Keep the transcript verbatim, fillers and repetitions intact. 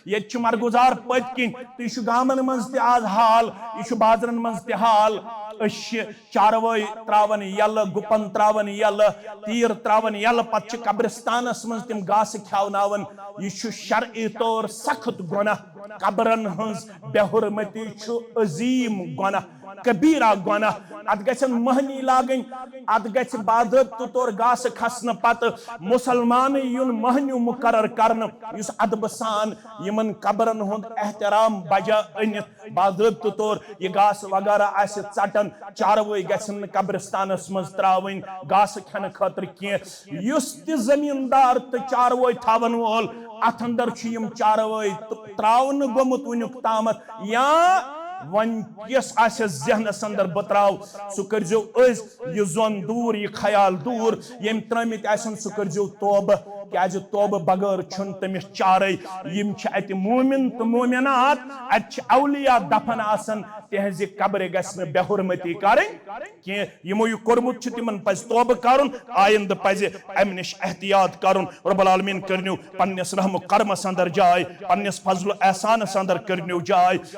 ییٚتہِ چھِ مرگُزار پٔتۍ کِنۍ، تہٕ یہِ چھُ گامن منٛز تہِ آز حال، یہِ چھُ بازرن منٛز تہِ حال۔ أسۍ چھِ چاروٲے تراوان یَلہٕ، گُپن تراوان یَلہٕ، تیٖر تراوان یَلہٕ، پتہٕ چھِ قبرستانس منٛز تِم گاسہٕ کھیاوناوان۔ یہِ چھُ شرعی طور سخت گۄناہ۔ قبرن ہٕنٛز بے حرمتی چھُ عظیٖم گۄناہ، کبیرہ گۄناہ۔ اتھ گژھن مٔہنی لاگٕنۍ، اتھ گژھِ باضٲبطہٕ طور گاسہٕ کھسنہٕ پتہٕ مُسلمانٕے یُن مٔہنیوٗ مُقرر کرنہٕ، یُس ادبہٕ سان یِمن قبرن ہُنٛد احترام بجا أنِتھ باضٲبطہٕ طور یہِ گاسہٕ وغٲرٕ آسہِ ژٹان۔ چاروٲے گژھن نہٕ قبرستانس منٛز تراوٕنۍ گاسہٕ کھٮ۪نہٕ خٲطرٕ کینٛہہ۔ یُس تہِ زمیٖندار تہٕ چاروٲے تھاون وول، اتھ اندر چھُ یِم چاروٲے تہٕ تراونہٕ گوٚمُت وُنیُک تامتھ، یا وۄنۍ یس آسہِ ذہنس اندر بہٕ تراو، سُہ کٔرزیو أزۍ یہِ ظۄن دوٗر، یہِ خیال دوٗر، ییٚمۍ ترٲمٕتۍ آسن، سُہ کٔرزیو توبہٕ، کیازِ توبہٕ بغٲر چھُنہٕ تٔمِس چارے۔ یِم چھِ اتہِ مومن تہٕ مومنات، اتہِ چھِ اولیاء دفن آسان، تِہنزِ قبرِ گژھِ نہٕ بے حرمتی کرٕنۍ کینٛہہ۔ یِمو یہِ کوٚرمُت چھُ، تِمن پزِ توبہٕ کرُن، آیندٕ پزِ امہِ نِش احتیاط کرُن۔ رب العالمین کٔرنیو پننِس رحم و کرمس اندر جاے، پننِس فضل و احسانس اندر کٔرنیو جاے۔